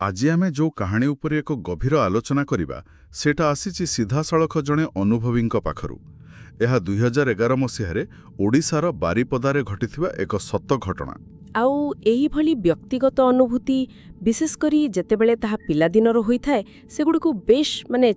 ଆଜି ଆମେ ଯୋଉ କାହାଣୀ ଉପରେ ଏକ ଗଭୀର ଆଲୋଚନା କରିବା, ସେଇଟା ଆସିଛି ସିଧାସଳଖ ଜଣେ ଅନୁଭବୀଙ୍କ ପାଖରୁ। ଏହା 2011 ମସିହାରେ ଓଡ଼ିଶାର ବାରିପଦାରେ ଘଟିଥିବା ଏକ ସତ ଘଟଣା। ଆଉ ଏହିଭଳି ବ୍ୟକ୍ତିଗତ ଅନୁଭୂତି, ବିଶେଷ କରି ଯେତେବେଳେ ତାହା ପିଲାଦିନର ହୋଇଥାଏ, ସେଗୁଡ଼ିକୁ ବେଶ୍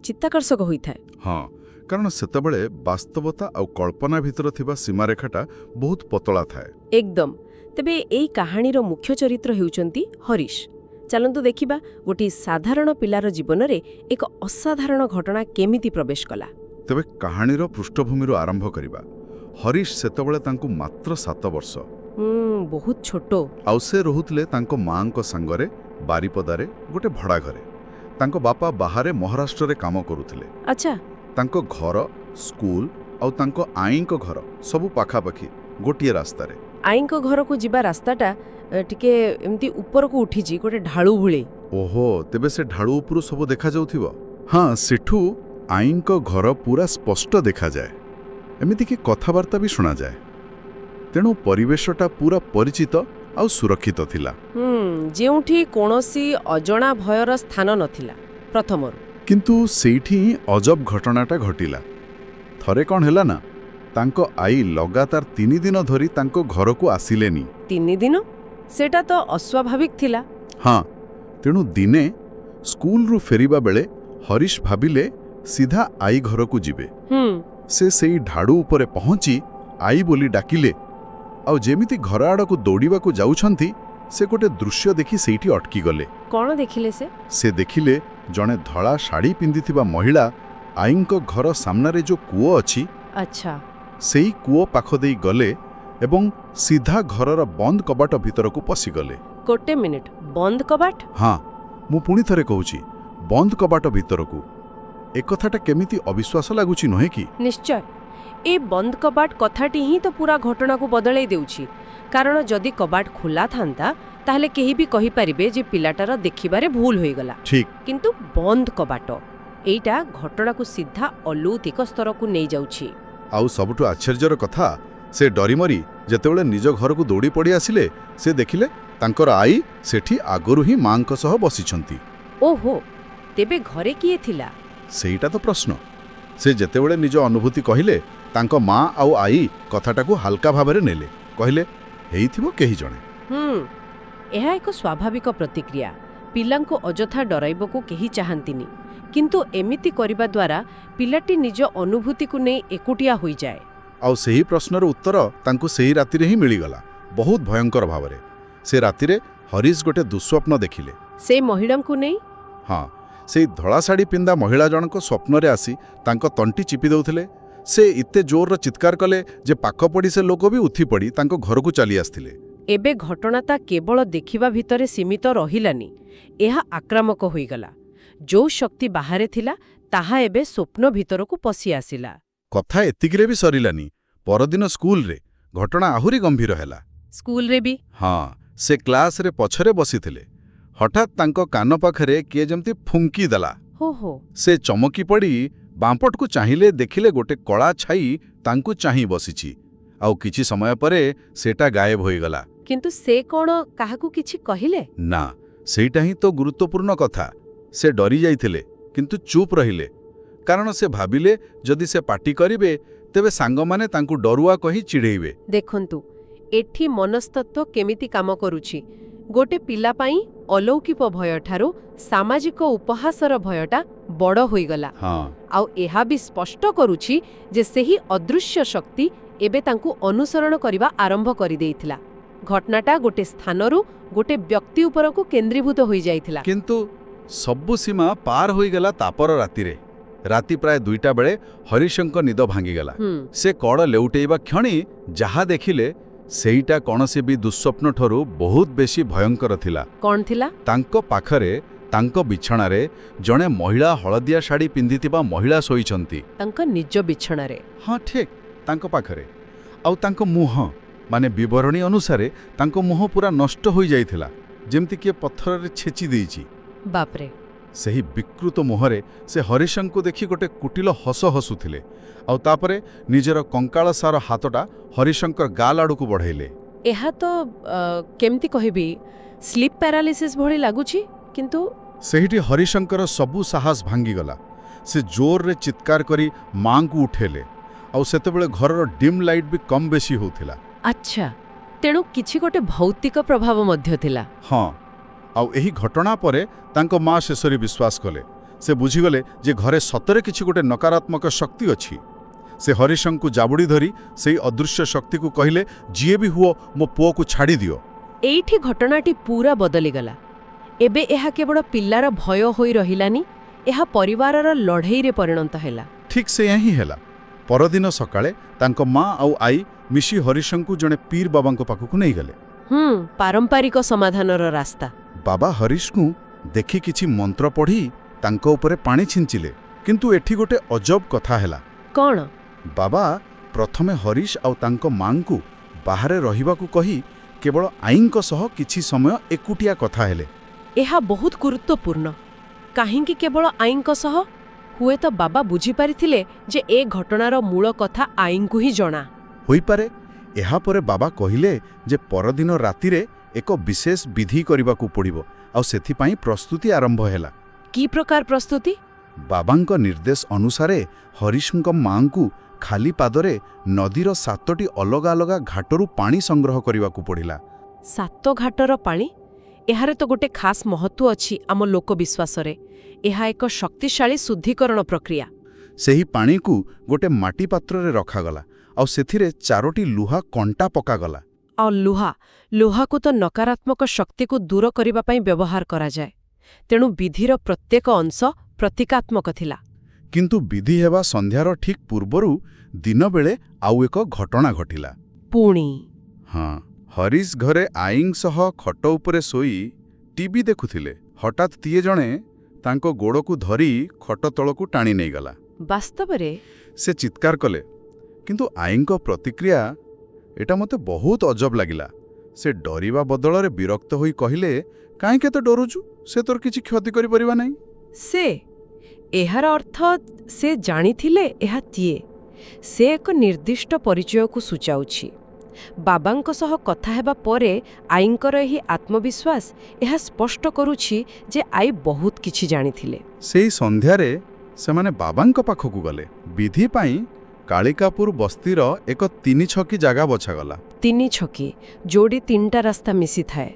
ଚିତ୍ତାକର୍ଷକ ହୋଇଥାଏ। ହଁ, କାରଣ ସେତେବେଳେ ବାସ୍ତବତା ଆଉ କଳ୍ପନା ଭିତରେ ଥିବା ସୀମାରେଖାଟା ବହୁତ ପତଳା ଥାଏ। ଏକଦମ। ତେବେ ଏଇ କାହାଣୀର ମୁଖ୍ୟ ଚରିତ୍ର ହେଉଛନ୍ତି ହରିଶ। ଚାଲନ୍ତୁ ଦେଖିବା, ଗୋଟିଏ ସାଧାରଣ ପିଲାର ଜୀବନରେ ଏକ ଅସାଧାରଣ ଘଟଣା କେମିତି ପ୍ରବେଶ କଲା। ତେବେ କାହାଣୀର ପୃଷ୍ଠଭୂମିରୁ ଆରମ୍ଭ କରିବା। ହରିଶ ସେତେବେଳେ ତାଙ୍କୁ ମାତ୍ର 7 ବର୍ଷ। ବହୁତ ଛୋଟ। ଆଉ ସେ ରହୁଥିଲେ ତାଙ୍କ ମାଆଙ୍କ ସାଙ୍ଗରେ ବାରିପଦାରେ ଗୋଟେ ଭଡ଼ା ଘରେ। ତାଙ୍କ ବାପା ବାହାରେ ମହାରାଷ୍ଟ୍ରରେ କାମ କରୁଥିଲେ। ତାଙ୍କ ଘର, ସ୍କୁଲ ଆଉ ତାଙ୍କ ଆଈଙ୍କ ଘର ସବୁ ପାଖାପାଖି, ଗୋଟିଏ ରାସ୍ତାରେ। ଆଈଙ୍କ ଘରକୁ ଯିବା ରାସ୍ତାଟା ଟିକେ ଏମିତି ଉପରକୁ ଉଠିଛି, ଗୋଟେ ଢାଳୁ ଭଳି। ଓହୋ, ତେବେ ସେ ଢାଳୁ ଉପରୁ ସବୁ ଦେଖାଯାଉଥିବ। ହଁ, ସେଠୁ ଆଈଙ୍କ ଘର ପୁରା ସ୍ପଷ୍ଟ ଦେଖାଯାଏ, ଏମିତିକି କଥାବାର୍ତ୍ତା ବି ଶୁଣାଯାଏ। ତେଣୁ ପରିବେଶଟା ପୁରା ପରିଚିତ ଆଉ ସୁରକ୍ଷିତ ଥିଲା। ଯେଉଁଠି କୌଣସି ଅଜଣା ଭୟର ସ୍ଥାନ ନଥିଲା ପ୍ରଥମରୁ। କିନ୍ତୁ ସେଇଠି ହିଁ ଅଜବ ଘଟଣାଟା ଘଟିଲା। ଥରେ କ'ଣ ହେଲା ନା, ତାଙ୍କ ଆଈ ଲଗାତାର 3 ଦିନ ଧରି ତାଙ୍କ ଘରକୁ ଆସିଲେନି। 3 ଦିନ? ସେଇଟା ତ ଅସ୍ୱାଭାବିକ ଥିଲା। ହଁ, ତେଣୁ ଦିନେ ସ୍କୁଲରୁ ଫେରିବା ବେଳେ ହରିଶ ଭାବିଲେ ସିଧା ଆଈ ଘରକୁ ଯିବେ। ସେ ସେଇ ଢାଳୁ ଉପରେ ପହଞ୍ଚି ଆଈ ବୋଲି ଡାକିଲେ। ଆଉ ଯେମିତି ଘର ଆଡ଼କୁ ଦୌଡ଼ିବାକୁ ଯାଉଛନ୍ତି, ସେ ଗୋଟେ ଦୃଶ୍ୟ ଦେଖି ସେଇଠି ଅଟକିଗଲେ। କ'ଣ ଦେଖିଲେ ସେ? ସେ ଦେଖିଲେ ଜଣେ ଧଳା ଶାଢ଼ୀ ପିନ୍ଧିଥିବା ମହିଳା ଆଈଙ୍କ ଘର ସାମ୍ନାରେ ଯୋଉ କୂଅ ଅଛି, ସେଇ କୂଅ ପାଖ ଦେଇ ଗଲେ ଏବଂ ସିଧା ଘରର ବନ୍ଦ କବାଟ ଭିତରକୁ ପଶିଗଲେ। ଗୋଟେ ମିନିଟ୍, ବନ୍ଦ କବାଟ? ହଁ, ମୁଁ ପୁଣି ଥରେ କହୁଛି, ବନ୍ଦ କବାଟ ଭିତରକୁ। ଏକଥାଟା କେମିତି ଅବିଶ୍ୱାସ ଲାଗୁଛି, ନୁହେଁ କି? ନିଶ୍ଚୟ। ଏ ବନ୍ଦ କବାଟ କଥାଟି ହିଁ ତ ପୁରା ଘଟଣାକୁ ବଦଳେଇ ଦେଉଛି। କାରଣ ଯଦି କବାଟ ଖୋଲା ଥାନ୍ତା, ତାହେଲେ କେହି ବି କହିପାରିବେ ଯେ ପିଲାଟାର ଦେଖିବାରେ ଭୁଲ ହୋଇଗଲା। କିନ୍ତୁ ବନ୍ଦ କବାଟ, ଏଇଟା ଘଟଣାକୁ ସିଧା ଅଲୌକିକ ସ୍ତରକୁ ନେଇଯାଉଛି। ଆଉ ସବୁଠୁ ଆଶ୍ଚର୍ଯ୍ୟର କଥା, ସେ ଡରିମରି ଯେତେବେଳେ ନିଜ ଘରକୁ ଦୌଡ଼ି ପଡ଼ି ଆସିଲେ, ସେ ଦେଖିଲେ ତାଙ୍କର ଆଈ ସେଠି ଆଗରୁ ହିଁ ମାଙ୍କ ସହ ବସିଛନ୍ତି। ଓହୋ, ତେବେ ଘରେ କିଏ ଥିଲା? ସେଇଟା ତ ପ୍ରଶ୍ନ। ସେ ଯେତେବେଳେ ନିଜ ଅନୁଭୂତି କହିଲେ, ତାଙ୍କ ମା ଆଉ ଆଈ କଥାଟାକୁ ହାଲକା ଭାବରେ ନେଲେ। କହିଲେ, ହେଇଥିବ କେହି ଜଣେ। ଏହା ଏକ ସ୍ୱାଭାବିକ ପ୍ରତିକ୍ରିୟା। ପିଲାଙ୍କୁ ଅଯଥା ଡରାଇବାକୁ କେହି ଚାହାନ୍ତିନି। କିନ୍ତୁ ଏମିତି କରିବା ଦ୍ୱାରା ପିଲାଟି ନିଜ ଅନୁଭୂତିକୁ ନେଇ ଏକୁଟିଆ ହୋଇଯାଏ। ଆଉ ସେହି ପ୍ରଶ୍ନର ଉତ୍ତର ତାଙ୍କୁ ସେହି ରାତିରେ ହିଁ ମିଳିଗଲା, ବହୁତ ଭୟଙ୍କର ଭାବରେ। ସେ ରାତିରେ ହରିଶ ଗୋଟେ ଦୁଃସ୍ୱପ୍ନ ଦେଖିଲେ। ସେ ମହିଳାଙ୍କୁ ନେଇ? ହଁ, ସେଇ ଧଳା ଶାଢ଼ୀ ପିନ୍ଧା ମହିଳା ଜଣକ ସ୍ୱପ୍ନରେ ଆସି ତାଙ୍କ ତଣ୍ଟି ଚିପି ଦେଉଥିଲେ। ସେ ଏତେ ଜୋରର ଚିତ୍କାର କଲେ ଯେ ପାଖ ପଡ଼ିଶା ଲୋକ ବି ଉଠି ପଡ଼ି ତାଙ୍କ ଘରକୁ ଚାଲି ଆସିଥିଲେ। ଏବେ ଘଟଣାଟା କେବଳ ଦେଖିବା ଭିତରେ ସୀମିତ ରହିଲାନି, ଏହା ଆକ୍ରାମକ ହୋଇଗଲା। ଯୋଉ ଶକ୍ତି ବାହାରେ ଥିଲା, ତାହା ଏବେ ସ୍ୱପ୍ନ ଭିତରକୁ ପଶି ଆସିଲା। କଥା ଏତିକିରେ ବି ସରିଲାନି। ପରଦିନ ସ୍କୁଲରେ ଘଟଣା ଆହୁରି ଗମ୍ଭୀର ହେଲା। ସ୍କୁଲରେ ବି? ହଁ, ସେ କ୍ଲାସରେ ପଛରେ ବସିଥିଲେ। ହଠାତ୍ ତାଙ୍କ କାନ ପାଖରେ କିଏ ଯେମିତି ଫୁଙ୍କି ଦେଲା। ହୋ ହୋ। ସେ ଚମକି ପଡ଼ି ବାଁପଟକୁ ଚାହିଁଲେ। ଦେଖିଲେ ଗୋଟେ କଳା ଛାଇ ତାଙ୍କୁ ଚାହିଁ ବସିଛି। ଆଉ କିଛି ସମୟ ପରେ ସେଟା ଗାୟବ ହୋଇଗଲା। କିନ୍ତୁ ସେ କ'ଣ କାହାକୁ କିଛି କହିଲେ? ନା, ସେଇଟା ହିଁ ତ ଗୁରୁତ୍ୱପୂର୍ଣ୍ଣ କଥା। ସେ ଡରି ଯାଇଥିଲେ, କିନ୍ତୁ ଚୁପ୍ ରହିଲେ। କାରଣ ସେ ଭାବିଲେ, ଯଦି ସେ ପାଟି କରିବେ, ତେବେ ସାଙ୍ଗମାନେ ତାଙ୍କୁ ଡରୁଆ କହି ଚିଢ଼େଇବେ। ଦେଖନ୍ତୁ, ଏଠି ମନସ୍ତତ୍ତ୍ୱ କେମିତି କାମ କରୁଛି। ଗୋଟେ ପିଲା ପାଇଁ ଅଲୌକିକ ଭୟଠାରୁ ସାମାଜିକ ଉପହାସର ଭୟଟା ବଡ଼ ହୋଇଗଲା। ଆଉ ଏହା ବି ସ୍ପଷ୍ଟ କରୁଛି ଯେ ସେହି ଅଦୃଶ୍ୟ ଶକ୍ତି ଏବେ ତାଙ୍କୁ ଅନୁସରଣ କରିବା ଆରମ୍ଭ କରିଦେଇଥିଲା। ଘଟଣାଟା ଗୋଟେ ସ୍ଥାନରୁ ଗୋଟେ ବ୍ୟକ୍ତି ଉପରକୁ କେନ୍ଦ୍ରୀଭୂତ ହୋଇଯାଇଥିଲା। କିନ୍ତୁ ସବୁ ସୀମା ପାର ହୋଇଗଲା ତାପର ରାତିରେ। ରାତି ପ୍ରାୟ 2ଟା ବେଳେ ହରିଶଙ୍କ ନିଦ ଭାଙ୍ଗିଗଲା। ସେ କଡ଼ ଲେଉଟେଇବା କ୍ଷଣି ଯାହା ଦେଖିଲେ, ସେଇଟା କୌଣସି ବି ଦୁଃସ୍ୱପ୍ନ ଠାରୁ ବହୁତ ବେଶୀ ଭୟଙ୍କର ଥିଲା। କ'ଣ ଥିଲା? ତାଙ୍କ ପାଖରେ, ତାଙ୍କ ବିଛଣାରେ ଜଣେ ମହିଳା, ହଳଦିଆ ଶାଢ଼ୀ ପିନ୍ଧିଥିବା ମହିଳା ଶୋଇଛନ୍ତି। ତାଙ୍କ ନିଜ ବିଛଣାରେ? ହଁ, ଠିକ୍ ତାଙ୍କ ପାଖରେ। ଆଉ ତାଙ୍କ ମୁହଁ, ମାନେ ବିବରଣୀ ଅନୁସାରେ ତାଙ୍କ ମୁହଁ ପୁରା ନଷ୍ଟ ହୋଇଯାଇଥିଲା, ଯେମିତି କିଏ ପଥରରେ ଛେଚି ଦେଇଛି। ବାପରେ! ସେହି ବିକୃତ ମୁହଁରେ ସେ ହରିଶଙ୍କୁ ଦେଖି ଗୋଟେ କୁଟିଳ ହସ ହସୁଥିଲେ। ଆଉ ତାପରେ ନିଜର କଙ୍କାଳସାର ହାତଟା ହରିଶଙ୍କର ଗାଲ ଆଡ଼କୁ ବଢ଼େଇଲେ। ଏହା ତ କେମିତି କହିବି, ସ୍ଲିପ୍ ପ୍ୟାରାଲିସିସ୍ ଭଳି ଲାଗୁଛି। କିନ୍ତୁ ସେଇଠି ହରିଶଙ୍କର ସବୁ ସାହସ ଭାଙ୍ଗିଗଲା। ସେ ଜୋରରେ ଚିତ୍କାର କରି ମାଙ୍କୁ ଉଠେଇଲେ। ଆଉ ସେତେବେଳେ ଘରର ଡିମ୍ ଲାଇଟ୍ ବି କମ୍ ବେଶୀ ହେଉଥିଲା। ଆଚ୍ଛା, ତେଣୁ କିଛି ଗୋଟେ ଭୌତିକ ପ୍ରଭାବ ମଧ୍ୟ ଥିଲା। ହଁ, ଆଉ ଏହି ଘଟଣା ପରେ ତାଙ୍କ ମା ଶେଷରେ ବିଶ୍ୱାସ କଲେ। ସେ ବୁଝିଗଲେ ଯେ ଘରେ ସତରେ କିଛି ଗୋଟେ ନକାରାତ୍ମକ ଶକ୍ତି ଅଛି। ସେ ହରିଶଙ୍କୁ ଜାବୁଡ଼ି ଧରି ସେଇ ଅଦୃଶ୍ୟ ଶକ୍ତିକୁ କହିଲେ, ଯିଏ ବି ହୁଅ, ମୋ ପୁଅକୁ ଛାଡ଼ିଦିଅ। ଏଇଠି ଘଟଣାଟି ପୁରା ବଦଳିଗଲା। ଏବେ ଏହା କେବଳ ପିଲାର ଭୟ ହୋଇ ରହିଲାନି, ଏହା ପରିବାରର ଲଢ଼େଇରେ ପରିଣତ ହେଲା। ଠିକ୍ ସେଇଆ ହିଁ ହେଲା। ପରଦିନ ସକାଳେ ତାଙ୍କ ମା ଆଉ ଆଈ ମିଶି ହରିଶଙ୍କୁ ଜଣେ ପୀର ବାବାଙ୍କ ପାଖକୁ ନେଇଗଲେ। ପାରମ୍ପରିକ ସମାଧାନର ରାସ୍ତା। ବାବା ହରିଶଙ୍କୁ ଦେଖି କିଛି ମନ୍ତ୍ର ପଢ଼ି ତାଙ୍କ ଉପରେ ପାଣି ଛିଞ୍ଚିଲେ। କିନ୍ତୁ ଏଠି ଗୋଟେ ଅଜବ କଥା ହେଲା। କ'ଣ? ବାବା ପ୍ରଥମେ ହରିଶ ଆଉ ତାଙ୍କ ମାଙ୍କୁ ବାହାରେ ରହିବାକୁ କହି କେବଳ ଆଈଙ୍କ ସହ କିଛି ସମୟ ଏକୁଟିଆ କଥା ହେଲେ। ଏହା ବହୁତ ଗୁରୁତ୍ୱପୂର୍ଣ୍ଣ। କାହିଁକି କେବଳ ଆଈଙ୍କ ସହ? ହୁଏତ ବାବା ବୁଝିପାରିଥିଲେ ଯେ ଏ ଘଟଣାର ମୂଳ କଥା ଆଈଙ୍କୁ ହିଁ ଜଣା। ହୋଇପାରେ। ଏହାପରେ ବାବା କହିଲେ ଯେ ପରଦିନ ରାତିରେ ଏକ ବିଶେଷ ବିଧି କରିବାକୁ ପଡ଼ିବ, ଆଉ ସେଥିପାଇଁ ପ୍ରସ୍ତୁତି ଆରମ୍ଭ ହେଲା। କି ପ୍ରକାର ପ୍ରସ୍ତୁତି? ବାବାଙ୍କ ନିର୍ଦ୍ଦେଶ ଅନୁସାରେ ହରିଶଙ୍କ ମାଙ୍କୁ ଖାଲି ପାଦରେ ନଦୀର 7ଟି ଅଲଗା ଅଲଗା ଘାଟରୁ ପାଣି ସଂଗ୍ରହ କରିବାକୁ ପଡ଼ିଲା। ସାତ ଘାଟର ପାଣି? ଏହାର ତ ଗୋଟେ ଖାସ୍ ମହତ୍ତ୍ୱ ଅଛି ଆମ ଲୋକବିଶ୍ୱାସରେ। ଏହା ଏକ ଶକ୍ତିଶାଳୀ ଶୁଦ୍ଧିକରଣ ପ୍ରକ୍ରିୟା। ସେହି ପାଣିକୁ ଗୋଟେ ମାଟି ପାତ୍ରରେ ରଖାଗଲା ଆଉ ସେଥିରେ 4ଟି ଲୁହା କଣ୍ଟା ପକାଗଲା। ଆଉ ଲୁହାକୁ ତ ନକାରାତ୍ମକ ଶକ୍ତିକୁ ଦୂର କରିବା ପାଇଁ ବ୍ୟବହାର କରାଯାଏ। ତେଣୁ ବିଧିର ପ୍ରତ୍ୟେକ ଅଂଶ ପ୍ରତୀକାତ୍ମକ ଥିଲା। କିନ୍ତୁ ବିଧି ହେବା ସନ୍ଧ୍ୟାର ଠିକ୍ ପୂର୍ବରୁ ଦିନବେଳେ ଆଉ ଏକ ଘଟଣା ଘଟିଲା। ପୁଣି? ହଁ, ହରିଶ ଘରେ ଆଈଙ୍କ ସହ ଖଟ ଉପରେ ଶୋଇ ଟିଭି ଦେଖୁଥିଲେ। ହଠାତ୍ କିଏ ଜଣେ ତାଙ୍କ ଗୋଡ଼କୁ ଧରି ଖଟ ତଳକୁ ଟାଣି ନେଇଗଲା। ବାସ୍ତବରେ? ସେ ଚିତ୍କାର କଲେ, କିନ୍ତୁ ଆଈଙ୍କ ପ୍ରତିକ୍ରିୟା, ଏଇଟା ମୋତେ ବହୁତ ଅଜବ ଲାଗିଲା। ସେ ଡରିବା ବଦଳରେ ବିରକ୍ତ ହୋଇ କହିଲେ, କାହିଁକି ଏତେ ଡରୁଛୁ? ସେ ତୋର କିଛି କ୍ଷତି କରିପାରିବ ନାହିଁ। ଏହାର ଅର୍ଥ ସେ ଜାଣିଥିଲେ ଏହା କିଏ। ସେ ଏକ ନିର୍ଦ୍ଦିଷ୍ଟ ପରିଚୟକୁ ସୂଚାଉଛି। ବାବାଙ୍କ ସହ କଥା ହେବା ପରେ ଆଈଙ୍କର ଏହି ଆତ୍ମବିଶ୍ୱାସ, ଏହା ସ୍ପଷ୍ଟ କରୁଛି ଯେ ଆଈ ବହୁତ କିଛି ଜାଣିଥିଲେ। ସେଇ ସନ୍ଧ୍ୟାରେ ସେମାନେ ବାବାଙ୍କ ପାଖକୁ ଗଲେ। ବିଧି ପାଇଁ କାଳିକାପୁର ବସ୍ତିର ଏକ ତିନି ଛକି ଜାଗା ବଛାଗଲା। ତିନି ଛକି, ଯୋଉଠି ତିନିଟା ରାସ୍ତା ମିଶିଥାଏ।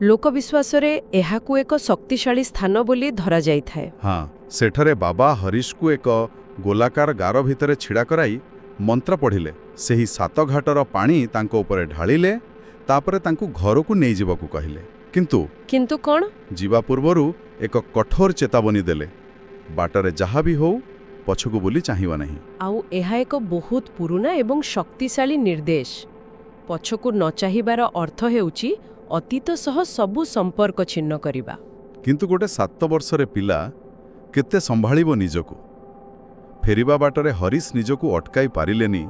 ଲୋକବିଶ୍ୱାସରେ ଏହାକୁ ଏକ ଶକ୍ତିଶାଳୀ ସ୍ଥାନ ବୋଲି ଧରାଯାଇଥାଏ। ହଁ, ସେଠାରେ ବାବା ହରିଶକୁ ଏକ ଗୋଲାକାର ଗାର ଭିତରେ ଛିଡ଼ା କରାଇ ମନ୍ତ୍ର ପଢ଼ିଲେ। ସେହି ସାତ ଘାଟର ପାଣି ତାଙ୍କ ଉପରେ ଢାଳିଲେ। ତାପରେ ତାଙ୍କୁ ଘରକୁ ନେଇଯିବାକୁ କହିଲେ, କିନ୍ତୁ କିନ୍ତୁ କ'ଣ? ଯିବା ପୂର୍ବରୁ ଏକ କଠୋର ଚେତାବନୀ ଦେଲେ, ବାଟରେ ଯାହା ବି ହଉ, ପଛକୁ ବୁଲି ଚାହିଁବ ନାହିଁ। ଆଉ ଏହା ଏକ ବହୁତ ପୁରୁଣା ଏବଂ ଶକ୍ତିଶାଳୀ ନିର୍ଦ୍ଦେଶ। ପଛକୁ ନ ଚାହିଁବାର ଅର୍ଥ ହେଉଛି ଅତୀତ ସହ ସବୁ ସମ୍ପର୍କ ଛିନ୍ନ କରିବା। କିନ୍ତୁ ଗୋଟେ 7 ବର୍ଷର ପିଲା କେତେ ସମ୍ଭାଳିବ ନିଜକୁ? ଫେରିବା ବାଟରେ ହରିଶ ନିଜକୁ ଅଟକାଇ ପାରିଲେନି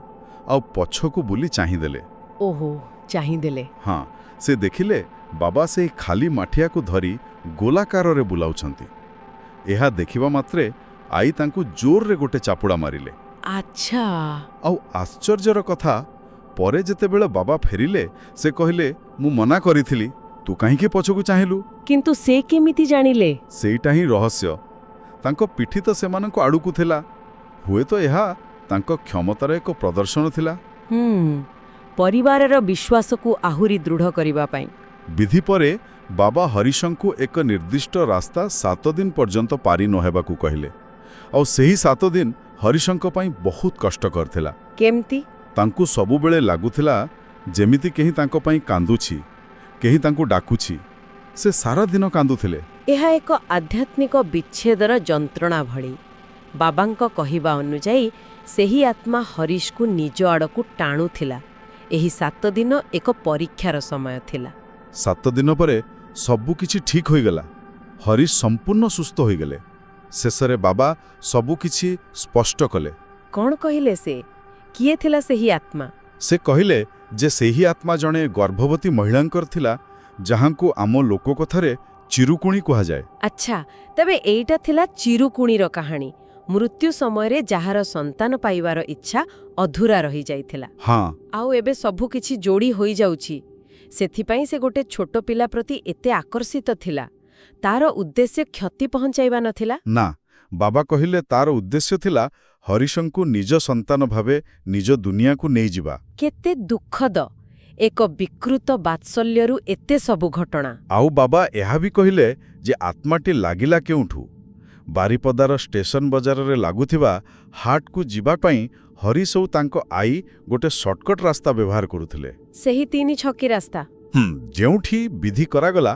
ଆଉ ପଛକୁ ବୁଲି ଚାହିଁଦେଲେ। ଓହୋ, ଚାହିଁଦେଲେ। ହଁ, ସେ ଦେଖିଲେ ବାବା ସେଇ ଖାଲି ମାଠିଆକୁ ଧରି ଗୋଲାକାରରେ ବୁଲାଉଛନ୍ତି। ଏହା ଦେଖିବା ମାତ୍ରେ ଆଈ ତାଙ୍କୁ ଜୋରରେ ଗୋଟେ ଚାପୁଡ଼ା ମାରିଲେ। ଆଉ ଆଶ୍ଚର୍ଯ୍ୟର କଥା, ପରେ ଯେତେବେଳେ ବାବା ଫେରିଲେ, ସେ କହିଲେ, ମୁଁ ମନା କରିଥିଲି, ତୁ କାହିଁକି ପଛକୁ ଚାହିଁଲୁ? କିନ୍ତୁ ସେ କେମିତି ଜାଣିଲେ? ସେଇଟା ହିଁ ରହସ୍ୟ। ତାଙ୍କ ପିଠି ତ ସେମାନଙ୍କ ଆଡ଼କୁ ଥିଲା। ହୁଏତ ଏହା ତାଙ୍କ କ୍ଷମତାର ଏକ ପ୍ରଦର୍ଶନ ଥିଲା। ପରିବାରର ବିଶ୍ୱାସକୁ ଆହୁରି ଦୃଢ଼ କରିବା ପାଇଁ। ବିଧି ପରେ ବାବା ହରିଶଙ୍କୁ ଏକ ନିର୍ଦ୍ଦିଷ୍ଟ ରାସ୍ତା 7 ଦିନ ପର୍ଯ୍ୟନ୍ତ ପାରି ନ ହେବାକୁ କହିଲେ। ଆଉ ସେହି 7 ଦିନ ହରିଶଙ୍କ ପାଇଁ ବହୁତ କଷ୍ଟକର ଥିଲା। କେମିତି? ତାଙ୍କୁ ସବୁବେଳେ ଲାଗୁଥିଲା ଯେମିତି କେହି ତାଙ୍କ ପାଇଁ କାନ୍ଦୁଛି, କେହି ତାଙ୍କୁ ଡାକୁଛି। ସେ ସାରା ଦିନ କାନ୍ଦୁଥିଲେ। ଏହା ଏକ ଆଧ୍ୟାତ୍ମିକ ବିଚ୍ଛେଦର ଯନ୍ତ୍ରଣା ଭଳି। ବାବାଙ୍କ କହିବା ଅନୁଯାୟୀ ସେହି ଆତ୍ମା ହରିଶକୁ ନିଜ ଆଡ଼କୁ ଟାଣୁଥିଲା। ଏହି 7 ଦିନ ଏକ ପରୀକ୍ଷାର ସମୟ ଥିଲା। 7 ଦିନ ପରେ ସବୁକିଛି ଠିକ୍ ହୋଇଗଲା। ହରିଶ ସମ୍ପୂର୍ଣ୍ଣ ସୁସ୍ଥ ହୋଇଗଲେ। ଶେଷରେ ବାବା ସବୁକିଛି ସ୍ପଷ୍ଟ କଲେ। କ'ଣ କହିଲେ ସେ? କିଏ ଥିଲା ସେହି ଆତ୍ମା? ସେ କହିଲେ ଯେ ସେହି ଆତ୍ମା ଜଣେ ଗର୍ଭବତୀ ମହିଳାଙ୍କର ଥିଲା, ଯାହାଙ୍କୁ ଆମ ଲୋକକଥାରେ ଚିରୁକୁଣି କୁହାଯାଏ। ଆଚ୍ଛା, ତେବେ ଏଇଟା ଥିଲା ଚିରୁକୁଣିର କାହାଣୀ, ମୃତ୍ୟୁ ସମୟରେ ଯାହାର ସନ୍ତାନ ପାଇବାର ଇଚ୍ଛା ଅଧୁରା ରହିଯାଇଥିଲା। ହଁ। ଆଉ ଏବେ ସବୁ କିଛି ଯୋଡ଼ି ହୋଇଯାଉଛି। ସେଥିପାଇଁ ସେ ଗୋଟେ ଛୋଟ ପିଲା ପ୍ରତି ଏତେ ଆକର୍ଷିତ ଥିଲା। ତାର ଉଦ୍ଦେଶ୍ୟ କ୍ଷତି ପହଞ୍ଚାଇବା ନଥିଲା? ନା, ବାବା କହିଲେ ତାର ଉଦ୍ଦେଶ୍ୟ ଥିଲା ହରିଶଙ୍କୁ ନିଜ ସନ୍ତାନ ଭାବେ ନିଜ ଦୁନିଆକୁ ନେଇଯିବା। କେତେ ଦୁଃଖଦ! ଏକ ବିକୃତ ବାତ୍ସଲ୍ୟରୁ ଏତେ ସବୁ ଘଟଣା। ଆଉ ବାବା ଏହା ବି କହିଲେ ଯେ ଆତ୍ମାଟି ଲାଗିଲା କେଉଁଠୁ। ବାରିପଦାର ଷ୍ଟେସନ ବଜାରରେ ଲାଗୁଥିବା ହାଟକୁ ଯିବା ପାଇଁ ହରିଶ ଓ ତାଙ୍କ ଆଈ ଗୋଟେ ସର୍ଟକଟ୍ ରାସ୍ତା ବ୍ୟବହାର କରୁଥିଲେ। ସେହି ତିନି ଛକି ରାସ୍ତା। ଯେଉଁଠି ବିଧି କରାଗଲା,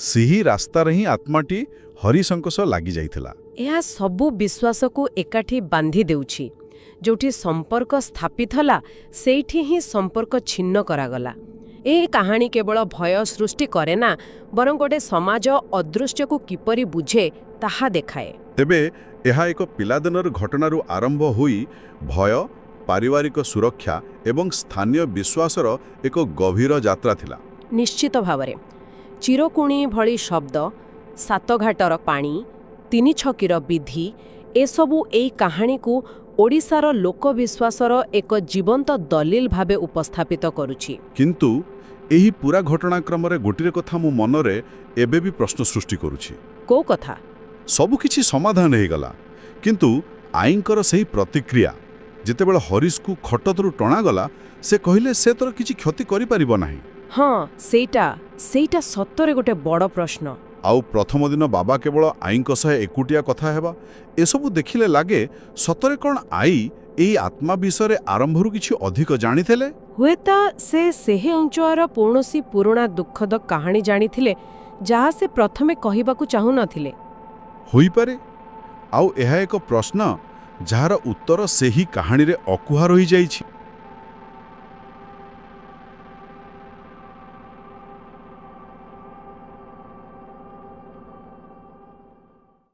ସେହି ରାସ୍ତାରେ ହିଁ ଆତ୍ମାଟି ହରିଶଙ୍କ ସହ ଲାଗିଯାଇଥିଲା। ଏହା ସବୁ ବିଶ୍ୱାସକୁ ଏକାଠି ବାନ୍ଧି ଦେଉଛି। ଯୋଉଠି ସମ୍ପର୍କ ସ୍ଥାପିତ ହେଲା, ସେଇଠି ହିଁ ସମ୍ପର୍କ ଛିନ୍ନ କରାଗଲା। ଏହି କାହାଣୀ କେବଳ ଭୟ ସୃଷ୍ଟି କରେ ନା, ବରଂ ଗୋଟେ ସମାଜ ଅଦୃଶ୍ୟକୁ କିପରି ବୁଝେ ତାହା ଦେଖାଏ। ତେବେ ଏହା ଏକ ପିଲାଦିନର ଘଟଣାରୁ ଆରମ୍ଭ ହୋଇ ଭୟ, ପାରିବାରିକ ସୁରକ୍ଷା ଏବଂ ସ୍ଥାନୀୟ ବିଶ୍ୱାସର ଏକ ଗଭୀର ଯାତ୍ରା ଥିଲା। ନିଶ୍ଚିତ ଭାବରେ। ଚିରକୁଣି ଭଳି ଶବ୍ଦ, ସାତଘାଟର ପାଣି, ତିନିଛକିର ବିଧି, ଏସବୁ ଏଇ କାହାଣୀକୁ ଓଡ଼ିଶାର ଲୋକବିଶ୍ୱାସର ଏକ ଜୀବନ୍ତ ଦଲିଲ ଭାବେ ଉପସ୍ଥାପିତ କରୁଛି। କିନ୍ତୁ ଏହି ପୁରା ଘଟଣାକ୍ରମରେ ଗୋଟିଏ କଥା ମୋ ମନରେ ଏବେ ବି ପ୍ରଶ୍ନ ସୃଷ୍ଟି କରୁଛି। କୋଉ କଥା? ସବୁକିଛି ସମାଧାନ ହେଇଗଲା, କିନ୍ତୁ ଆଈଙ୍କର ସେହି ପ୍ରତିକ୍ରିୟା, ଯେତେବେଳେ ହରିଶକୁ ଖଟତରୁ ଟଣାଗଲା, ସେ କହିଲେ ସେ ତୋର କିଛି କ୍ଷତି କରିପାରିବ ନାହିଁ। ହଁ, ସେଇଟା ସତରେ ଗୋଟେ ବଡ଼ ପ୍ରଶ୍ନ। ଆଉ ପ୍ରଥମ ଦିନ ବାବା କେବଳ ଆଈଙ୍କ ସହ ଏକୁଟିଆ କଥା ହେବା, ଏସବୁ ଦେଖିଲେ ଲାଗେ, ସତରେ କ'ଣ ଆଈ ଏହି ଆତ୍ମା ବିଷୟରେ ଆରମ୍ଭରୁ କିଛି ଅଧିକ ଜାଣିଥିଲେ? ହୁଏତ ସେ ସେହି ଅଞ୍ଚଳର କୌଣସି ପୁରୁଣା ଦୁଃଖଦ କାହାଣୀ ଜାଣିଥିଲେ, ଯାହା ସେ ପ୍ରଥମେ କହିବାକୁ ଚାହୁଁନଥିଲେ। ହୋଇପାରେ। ଆଉ ଏହା ଏକ ପ୍ରଶ୍ନ ଯାହାର ଉତ୍ତର ସେହି କାହାଣୀରେ ଅକୁହା ରହିଯାଇଛି।